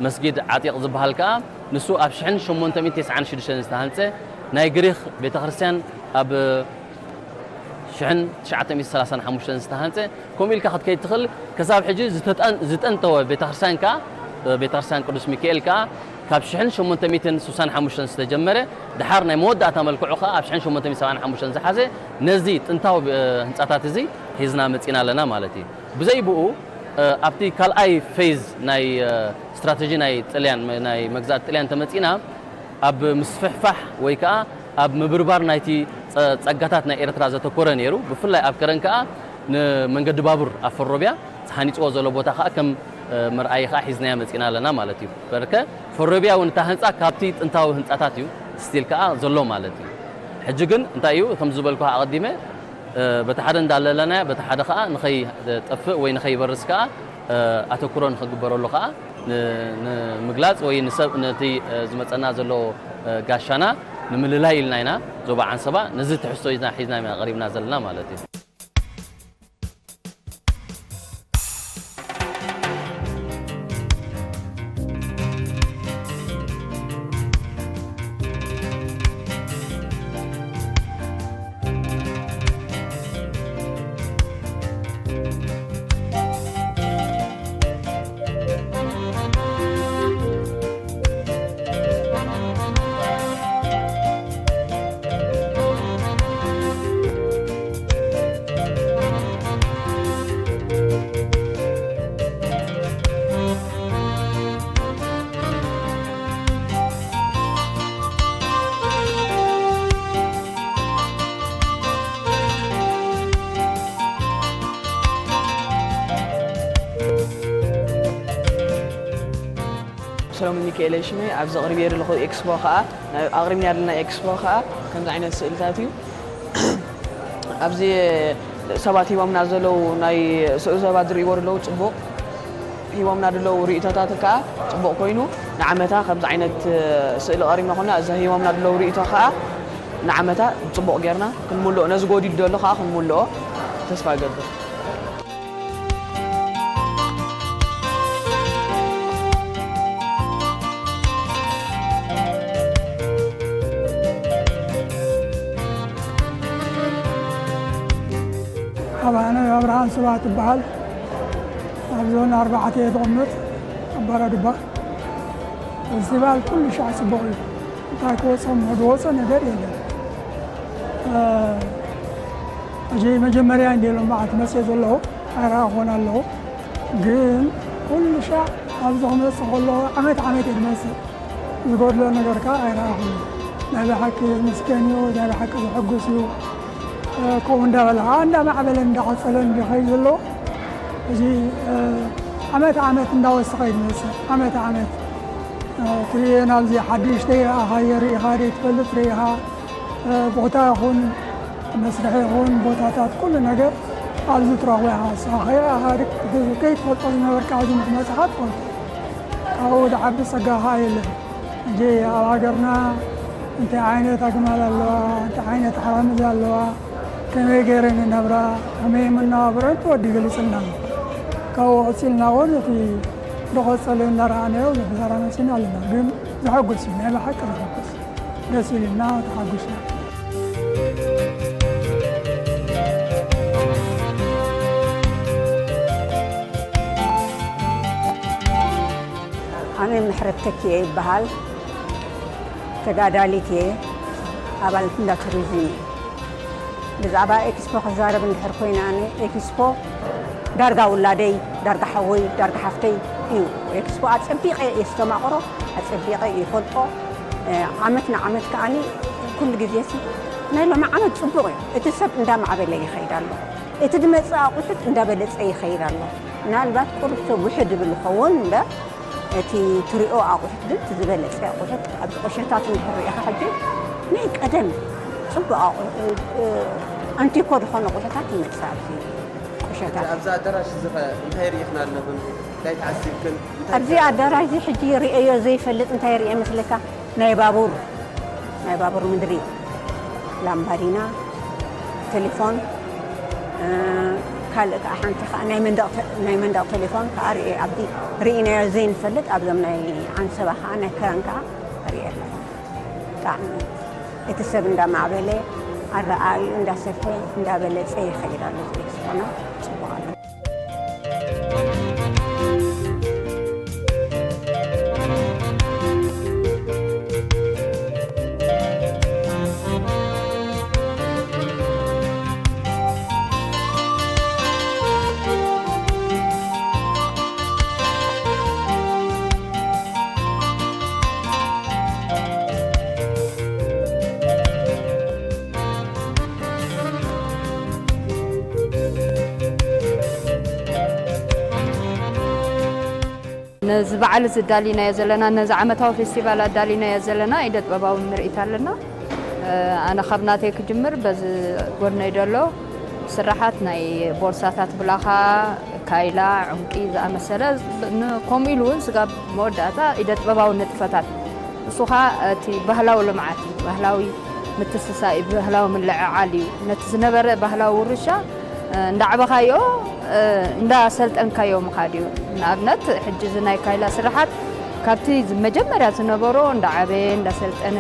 መስጊድ ዓጢቕ ዝበሃል ከኣ ንሱ ኣብ ሽሕን ሸሞንተ ሚእትን ተስዓን ሽዱሽተን ዝተሃንጸ፣ ናይ ግሪኽ ቤተክርስትያን ኣብ ሽሕን ትሽዓተ ሚእትን ሰላሳን ሓሙሽተን ዝተሃንጸ፣ ከምኡ ኢልካ ክትከይድ ትኽእል። ከሳብ ሕጂ ዝተጠን-፣ ዝጠንጠወ ቤተክርስትያን ከኣ፣ ቤተክርስትያን ቅዱስ ሚካኤል ከኣ ካብ ሽሕን ሸሞንተ ሚእትን ስሳን ሓሙሽተን ዝተጀመረ፣ ድሓር ናይ መወዳእታ መልክዑ ከኣ ኣብ ሽሕን ሸሞንተ ሚእትን ሰብዓን ሓሙሽተን ዝሓዘ፣ ነዚ ጥንታዊ፣ እ፣ ህንጻታት እዚ ሒዝና መጺና ኣለና ማለት እዩ። ብዘይ ብኡ፣ እ፣ ኣብቲ ካልኣይ ፌዝ ናይ፣ እ፣ ስትራተጂ ናይ ጥልያን፣ ናይ መግዛእቲ ጥልያን ተመጺና፣ ኣብ ምስፍሕፋሕ ወይ ከኣ ኣብ ምብርባር ናይቲ ጸ-፣ ጸጋታት ናይ ኤርትራ ዘተኮረ ነይሩ። ብፍላይ ኣብ ከረን ከኣ ንመንገዲ ባቡር ኣብ ፈሮብያ ተሃኒጽዎ ዘሎ ቦታ ከኣ ከም፣ እ፣ መርኣዪ ከኣ ሒዝናዮ መጺና ኣለና ማለት እዩ። በርከ ፈሮብያ እውን እታ ህንጻ ካብቲ ጥንታዊ ህንጻታት እዩ ስቲል ከኣ ዘሎ ማለት እዩ። ሕጂ ግን እንታይ እዩ፣ ከም ዝበልኩ ኣቐዲመ፣ እ፣ በቲ ሓደ እንዳለለናዮ፣ በቲ ሓደ ከኣ ንኸይጠፍእ ወይ ንኸይበርስ ከኣ፣ እ፣ ኣተኩሮ ንኽግበረሉ ከኣ ን-፣ ንምግላጽ ወይ ንሰብ፣ ነቲ፣ እ፣ ዝመጸና ዘሎ፣ እ፣ ጋሻና ንምልላይ ኢልና ኢና፣ ዞባ ዓንሰባ ነዚ ትሕዝቶ ኢና ሒዝና ኢና ቀሪብና ዘለና ማለት እዩ። ሰሎሞን ሚካኤል ሽመይ። ኣብዚ ኣቕሪበዮ ዘለኹ ኤክስፖ ኸኣ፣ ናይ፣ ኣቕሪብናዮ ዘለና ኤክስፖ ኸኣ ከምዚ ዓይነት ስእልታት እዩ። ኣብዚ ሰባት ሂቦምና ዘለዉ ናይ ስእሊ ሰባት ዝርእይዎ ዘለዉ ጽቡቕ ሂቦምና ዘለዉ ርእይቶታት ከኣ ጽቡቕ ኮይኑ፣ ንዓመታ ከምዚ ዓይነት ስእሊ ቀሪብና ኮና፣ እዚ ሂቦምና ዘለዉ ርእይቶ ከኣ ንዓመታ ጽቡቕ ጌርና ክንምልኦ፣ ነዚ ጎዲሉ ዘሎ ከኣ ክንምልኦ ተስፋ እገብር። ኣባነ ኣብርሃም ስብሃት እበሃል። ኣብ ዞን ኣርባዕተ እየ ዝቕመጥ፣ ኣብ ባራዱባ። ፌስቲቫል ኩሉ ሻዕ ጽቡቕ እዩ። እንታይ ክወጾም ዝወጾ ነገር የለን። እ፣ ሕጂ መጀመርያ እንዲ ሎም መዓት መጽእ ዘለኹ ኣይረኣኹን ኣለኹ። ግን ኩሉ ሻዕ ኣብዚ ክመጽእ ከሎ ዓመት ዓመት እየ ዝመጽእ። ዝጎድሎ ነገር ከኣ ኣይረኣኹን። ናይ ብሓቂ ዝምስገን እዩ፣ ናይ ብሓቂ ዘሐጉስ እዩ። እ፣ ከምኡ እንዳበለ ከኣ እንዳማዕበለን እንዳቐጸለን ዝኸይድ ዘሎ። እዚ፣ እ፣ ዓመት ዓመት እንዳወሰኸ እዩ ዝመጽእ። ዓመት ዓመት፣ እ፣ ትርእዮ ናብዚ ሓድሽ ዘይረኣኻዮ ርኢኻ ዘይትፈልጥ ርኢኻ፣ እ፣ ቦታ ይኹን መስርሒ ይኹን ቦታታት ኩሉ ነገር ኣብዚ ትረኽቦ ኢኻ። ንስኻ ከይረኣኻ ከይትፈልጦ ዝነበርካ ኣብዚ ምስ መጻኻ ትፈልጦ። ካብኡ ዝዓቢ ጸጋ ከኣ የለን። ሕጂ ኣብ ሃገርና እንታይ ዓይነት ኣግማል ኣለዋ፣ እንታይ ዓይነት ሓራምዝ ኣለዋ፣ ከመይ ገይረን ይነብራ፣ ከመይ መነባብሮን ትወዲ ገሊጽልና ኣሎ። ካብኡ ቀጺልና እውን እቲ ዝቐጸለ እናረኣናዮ ዘተዛራመሲና ኣለና። ግን ዘሐጉስ እዩ፣ ናይ ብሓቂ ዘሐጉስ። ደስ ኢሉና ተሓጒስና። ኣነ ምሕረት ተኪኤ ይበሃል። ተጋዳሊት እየ። ኣባል እንዳ ቱሪዝም እየ። ብዛዕባ ኤክስፖ ክዛረብ እንድሕር ኮይነ፣ ኣነ ኤክስፖ ዳርጋ ውላደይ፣ ዳርጋ ሓወይ፣ ዳርጋ ሓፍተይ እዩ። ኤክስፖ ኣጸቢቐ እየ ዝተማቕሮ፣ ኣጸቢቐ እየ ይፈልጦ። እ፣ ዓመት ንዓመት ከኣኒ ኩሉ ግዜ ሲ ናይ ሎሚ ዓመት ጽቡቕ እዩ። እቲ ሰብ እንዳማዕበለ ይኸይድ ኣሎ። እቲ ዝመጽእ ኣቑሑት እንዳበለጸ ይኸይድ ኣሎ። ምናልባት ቁሩብ ሰብ ውሕድ ይብል ይኸውን እምበር፣ እቲ ትሪኦ ኣቑሑት ግን እቲ ዝበለጸ ኣቑሑት ኣብዚ ቁሸታት እንድሕር ርኢኻ ሕጂ ናይ ቀደም ጽቡቕ ኣቑ-፣ እ፣ እ፣ ኣንቲኮ ዝኾነ ኣቑሑታት ይመጽእ ኣብዚ ቁሸታት። ኣብዚ ኣዳራሽ እዚ ኸ እንታይ ርኢኽና ኣለኽን? እንታይ ተዓዚብክን? እንታይ ኣብዚ ከ ኣዳራሽ እዚ ሕጂ ርእየዮ ዘይፈልጥ እንታይ ርእየ መስለካ? ናይ ባቡር፣ ናይ ባቡር ምድሪ፣ ላምባዲና፣ ቴሌፎን፣ እ፣ ካልእ ከኣ ሓንቲ ከኣ ናይ መንደቕ ተ-፣ ናይ መንደቕ ቴሌፎን ከኣ ርእየ። ኣብዚ ርኢናዮ ዘይንፈልጥ ኣብዞም ናይ ዓንሰባ ከኣ ናይ ከረን ከኣ ርእየ ኣለኹ። ብጣዕሚ እቲ ሰብ እንዳማዕበለ፣ ኣረኣእዩ እንዳሰፍሐ እንዳበለጸ ይኸይድ ኣሎ። እዚ ዝኾነ ጽቡቕ ኣሎ። ነዚ በዓል እዚ ኣዳሊናዮ ዘለና፣ ነዚ ዓመታዊ ፌስቲቫል ኣዳሊናዮ ዘለና ኢደ ጥበባዊ ምርኢት ኣለና። ኣነ ካብ ናተይ ክጅምር፣ በዚ ጎነይ ዘሎ ስራሓት ናይ ቦርሳታት ብላኻ፣ ካይላ፣ ዕንቂ ዝኣመሰለ፣ ን-፣ ከምኡ ኢሉ እውን ስጋብ መወዳእታ ኢደ ጥበባዊ ንጥፈታት፣ እሱ ኸኣ እቲ ባህላዊ ልምዓት እዩ። ባህላዊ ምትስሳእ እዩ፣ ባህላዊ ምልዕዓል እዩ። ነቲ ዝነበረ ባህላዊ ውርሻ እንዳዕበኻዮ፣ እንዳሰልጠንካዮ ምኻድ እዩ። ንኣብነት፣ ሕጂ እዚ ናይ ካይላ ስራሓት ካብቲ መጀመርያ ዝነበሮ እንዳዓበየ፣ እንዳሰልጠነ፣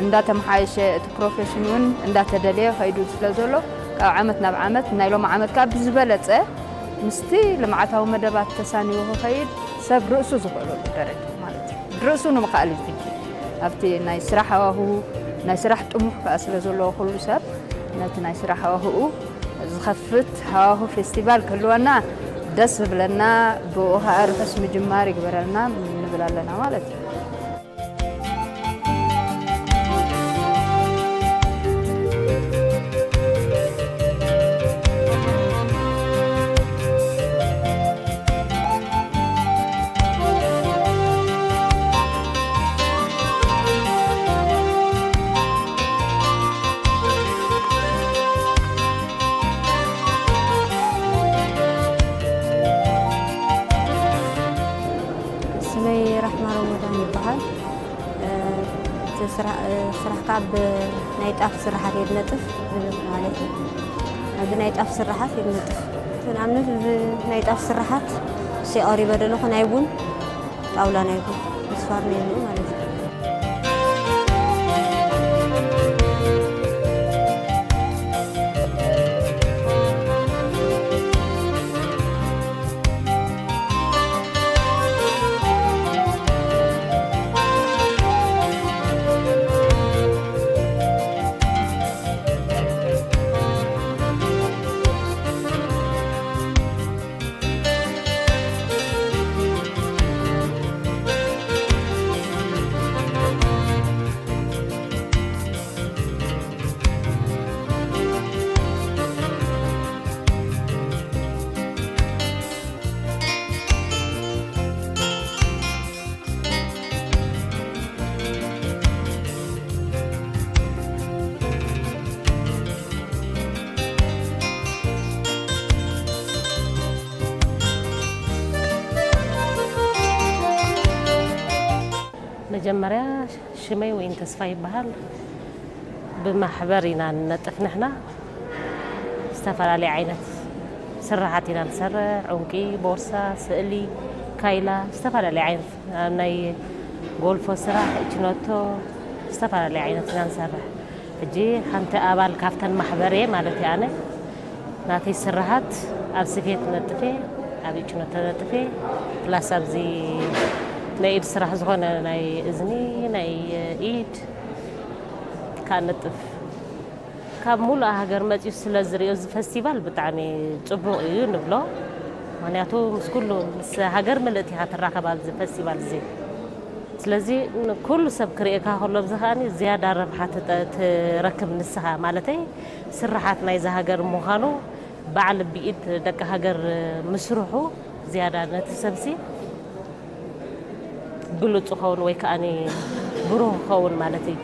እንዳተመሓየሸ፣ እቲ ፕሮፌሽን እውን እንዳተደለየ ከይዱ ስለ ዘሎ፣ ካብ ዓመት ናብ ዓመት፣ ናይ ሎሚ ዓመት ከኣ ብዝበለጸ ምስቲ ልምዓታዊ መደባት ተሳኒዩ ክኸይድ ሰብ ርእሱ ዝኽእለሉ ደረጃ ማለት እዩ። ርእሱ ንምኽኣል እዩ ሕጂ ኣብቲ ናይ ስራሕ ሃዋህው፣ ናይ ስራሕ ጥሙሕ ከኣ ስለ ዘለዎ ኩሉ ሰብ ነቲ ናይ ስራሕ ሃዋህኡ ዝኸፍት ሃዋህው ፌስቲቫል ክህልወና ደስ ዝብለና፣ ብኡ ኸኣ ርሑስ ምጅማር ይግበረልና ንብል ኣለና ማለት እዩ። ስመይ ራሕማ ረመዳን ይበሃል። እ፣ እቲ ስራሕ፣ እ፣ ስራሕ ከዓ ብ ናይ ጣፍ ስራሓት እየ ዝነጥፍ ማለት እዩ። ኣብዚ ናይ ጣፍ ስራሓት እየ ዝነጥፍ። ንኣብነት፣ እዚ ናይ ጣፍ ስራሓት፣ እሱ የቕሪበ ዘለኹ ናይ ቡን ጣውላ፣ ናይ ቡን ምስ ፋርኔሎ ማለት እዩ። መጀመርያ ሽመይ ወይን ተስፋ ይበሃል። ብማሕበር ኢና ንነጥፍ ንሕና። ዝተፈላለየ ዓይነት ስራሓት ኢና ንሰርሕ። ዑንቂ፣ ቦርሳ፣ ስእሊ፣ ካይላ፣ ዝተፈላለየ ዓይነት፣ ኣብ ናይ ጎልፎ ስራሕ፣ እችነቶ፣ ዝተፈላለየ ዓይነት ኢና ንሰርሕ። ሕጂ ሓንቲ ኣባል ካብተን ማሕበር እየ ማለት እየ ኣነ። ናተይ ስራሓት ኣብ ስፌት ነጥፌ፣ ኣብ እችነቶ ነጥፌ፣ ፕላስ ኣብዚ ናይ ኢድ ስራሕ ዝኾነ ናይ እዝኒ፣ ናይ ኢድ፣ ከነጥፍ። ካብ ሙሉእ ሃገር መጺኡ ስለ ዝርእዮ፣ እዚ ፈስቲቫል ብጣዕሚ ጽቡቕ እዩ ንብሎ። ምኽንያቱ ምስ ኩሉ፣ ምስ ሃገር ምልእቲ ኢኻ ትራኸብ ኣብዚ ፈስቲቫል እዚ። ስለዚ ንኩሉ ሰብ ክርእየካ ከሎ፣ ኣብዚ ከኣኒ ዝያዳ ረብሓ ትጠ-፣ ትረክብ ንስኻ፣ ማለተይ ስርሓት ናይዛ ሃገር ምዃኑ፣ ባዕል ብኢድ ደቂ ሃገር ምስርሑ ዝያዳ ነቲ ሰብሲ ግሉጽ ይኸውን ወይ ከኣኒ ብሩህ ይኸውን ማለት እዩ።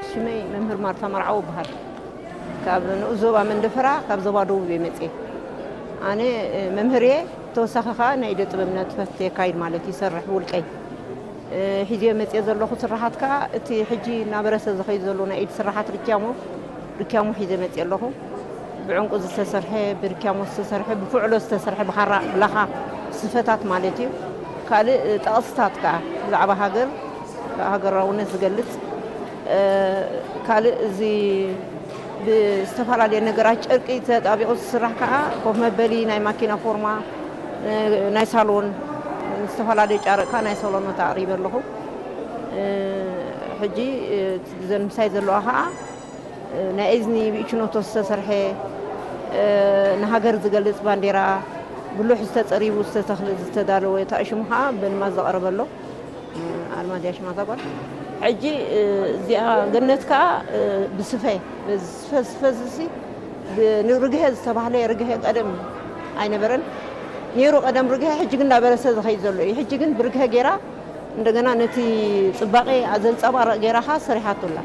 ሽመይ መምህር ማርታ መርዓዊ እበሃል። ካብ ንኡስ ዞባ መንደፈራ፣ ካብ ዞባ ደቡብ እየ መጽየ። ኣነ፣ እ፣ መምህር እየ። ተወሳኺ ከኣ ናይ ኢደ ጥበብ ንጥፈት የካይድ ማለት እዩ፣ ይሰርሕ ብውልቀይ። እ፣ ሒዝዮ መጽየ ዘለኹ ስራሓት ከኣ እቲ ሕጂ እናበረሰ ዝኸይድ ዘሎ ናይ ኢድ ስራሓት ርክያሞ፣ ርክያሞ ሒዘ መጽየ ኣለኹ። ብዕንቁ ዝተሰርሐ፣ ብርክያሞ ዝተሰርሐ፣ ብፍዕሎ ዝተሰርሐ፣ ብኻራ፣ ብላኻ ስፈታት ማለት እዩ። ካልእ፣ እ፣ ጠቕስታት ከኣ ብዛዕባ ሃገር፣ ሃገራውነት ዝገልጽ፣ እ፣ ካልእ እዚ ብዝተፈላለየ ነገራት ጨርቂ ተጣቢቑ ዝስራሕ ከኣ ኮፍ መበሊ ናይ ማኪና ፎርማ፣ እ፣ ናይ ሳሎን፣ ዝተፈላለዩ ጨርቂ ከኣ ናይ ሳሎን ኣቕሪበ ኣለኹ። እ፣ ሕጂ፣ እ፣ ዘን ምሳይ ዘለዋ ከኣ፣ እ፣ ናይ እዝኒ ብእችኖቶ ዝተሰርሐ፣ እ፣ ንሃገር ዝገልጽ ባንዴራ፣ ብሉሕ ዝተጸሪቡ ዝተተኽለ ዝተዳለወ፣ እታ ሽሙ ከኣ በልማዝ ዘቐረበ ኣሎ። ኣልማዝ ያሽማዛ ጓል። ሕጂ፣ እ፣ እዚኣ ገነት ከኣ፣ እ፣ ብስፈ፣ በዚ ስፈ፣ ስፈ እዚ ሲ፣ ብ-፣ ንርግሀ ዝተባህለ ርግሀ ቀደም ኣይነበረን። ነይሩ ቀደም ርግሀ፣ ሕጂ ግን እናበረሰ ዝኸይድ ዘሎ እዩ። ሕጂ ግን ብርግሀ ገይራ፣ እንደገና ነቲ ጽባቐ ዘንጸባርቕ ገይራ ከኣ ሰሪሓቶ ኣላ።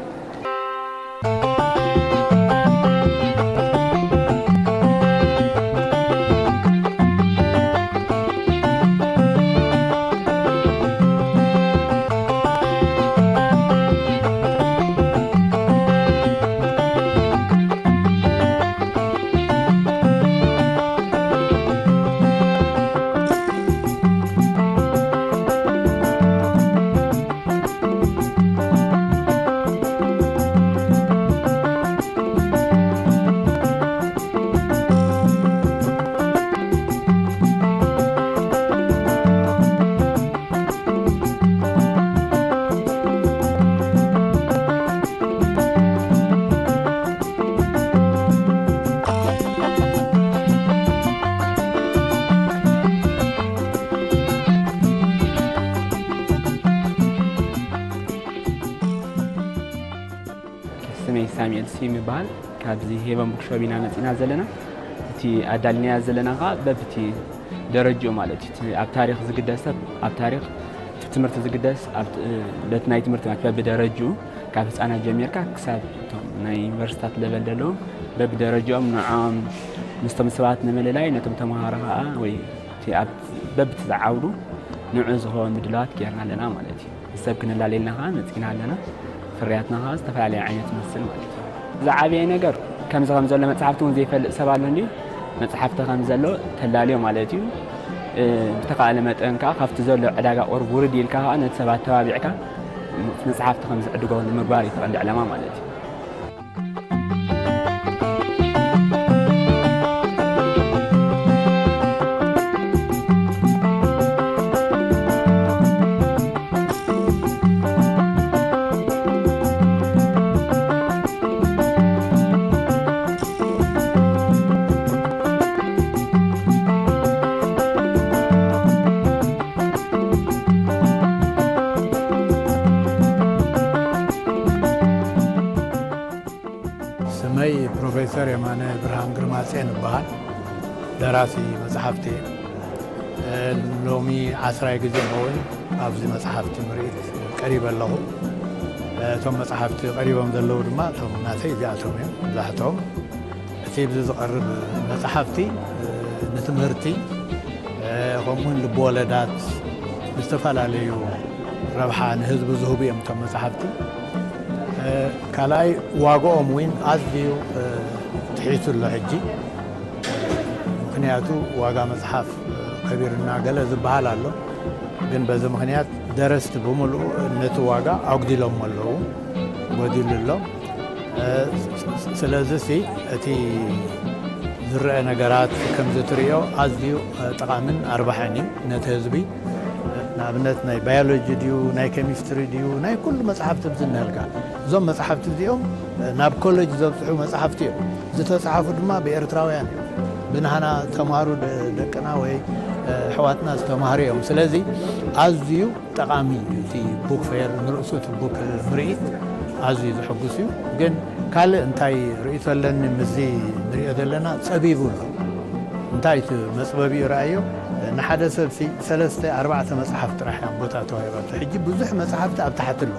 ስመይ ሳሙኤል ስዩም ይበሃል። ካብዚ ሄቨን ቡክሾፕ ኢና መጺና ዘለና። እቲ ኣዳሊናዮ ዘለና ኸኣ በብቲ ደረጅኡ ማለት እዩ። እቲ ኣብ ታሪኽ ዝግደስ ሰብ ኣብ ታሪኽ፣ እቲ ትምህርቲ ዝግደስ ኣብ ት-፣ በቲ ናይ ትምህርቲ ማለት በብደረጅኡ፣ ካብ ህጻናት ጀሚርካ ክሳብ እቶም ናይ ዩኒቨርሲታት ለቨል ዘለዎም በብደረጅኦም ንዕኦም ምስቶም ሰባት ንምልላይ፣ ነቶም ተመሃሮ ኸኣ ወይ እቲ ኣብ በብቲ ዝዓውዱ ንዑ ዝኸውን ምድላዋት ጌርና ኣለና ማለት እዩ። ሰብ ክንላለየልና ከኣ መጺና ኣለና። ፍርያትና ከኣ ዝተፈላለየ ዓይነት ይመስል ማለት እዩ። ዝዓበየ ነገር ከምዚ ከም ዘሎ መጽሓፍቲ እውን ዘይፈልጥ ሰብ ኣሎ እንድዩ። መጽሓፍቲ ከም ዘሎ ተላልዮ ማለት እዩ። እ፣ ብተኻእለ መጠን ከኣ ካብቲ ዘሎ ዕዳጋ ቁሩብ ውርድ ኢልካ ከኣ ነቲ ሰብ ኣተባቢዕካ መጽሓፍቲ ከም ዝዕድጎ ንምግባር እዩ እቲ ቀንዲ ዕላማ ማለት እዩ። ስመይ ፕሮፌሰር የማነ ብርሃን ግርማጽዮን እበሃል። ደራሲ መጽሓፍቲ እየ። ሎሚ ዓስራይ ግዜ ይኸውን ኣብዚ መጽሓፍቲ ምርኢት ቀሪበ ኣለኹ። እቶም መጽሓፍቲ ቀሪቦም ዘለዉ ድማ እቶም ናተይ እዚኣቶም እዮም መብዛሕትኦም። እቲ ኣብዚ ዝቐርብ መጽሓፍቲ ንትምህርቲ፣ ከምኡውን ልብወለዳት፣ ዝተፈላለዩ ረብሓ ንህዝቢ ዝህቡ እዮም እቶም መጽሓፍቲ። ካልኣይ ዋጋኦም እውን ኣዝዩ ትሒቱ ኣሎ ሕጂ። ምኽንያቱ ዋጋ መጽሓፍ ከቢሩና ገለ ዝበሃል ኣሎ። ግን በዚ ምኽንያት ደረስቲ ብምሉኡ ነቲ ዋጋ ኣጉዲሎሞ ኣለዉ፣ ጎዲሉ ኣሎ። እ፣ ስ-፣ ስ-፣ ስለዚ ሲ እቲ ዝረአ ነገራት ከምዚ ትርእዮ ኣዝዩ፣ እ፣ ጠቓምን ኣርባሕን እዩ ነቲ ህዝቢ። ንኣብነት ናይ ባዮሎጂ ድዩ፣ ናይ ኬሚስትሪ ድዩ፣ ናይ ኩሉ መጽሓፍቲ ኣብዚ እኒሀልካ። እዞም መጽሓፍቲ እዚኦም፣ እ፣ ናብ ኮሌጅ ዘብጽሑ መጽሓፍቲ እዮም። ዝተጻሕፉ ድማ ብኤርትራውያን እዮም። ብናህና ተማሃሩ ደ-፣ ደቅና ወይ፣ እ፣ ኣሕዋትና ዝተማሃሩ እዮም። ስለዚ ኣዝዩ ጠቓሚ እዩ እቲ ቡክ ፌር፣ ንርእሱ እቲ ቡክ ምርኢት ኣዝዩ ዘሐጉስ እዩ። ግን ካልእ እንታይ ርእይቶ ኣለኒ ምስዚ ንሪኦ ዘለና ጸቢቡ ኣሎ። እንታይ እቲ መጽበቢኡ ረኣዮ? ንሓደ ሰብሲ ሰለስተ ኣርባዕተ መጽሓፍ ጥራሕ እያ ቦታ ተዋሂባቶ። ሕጂ ብዙሕ መጽሓፍቲ ኣብ ታሕቲ ኣሎ።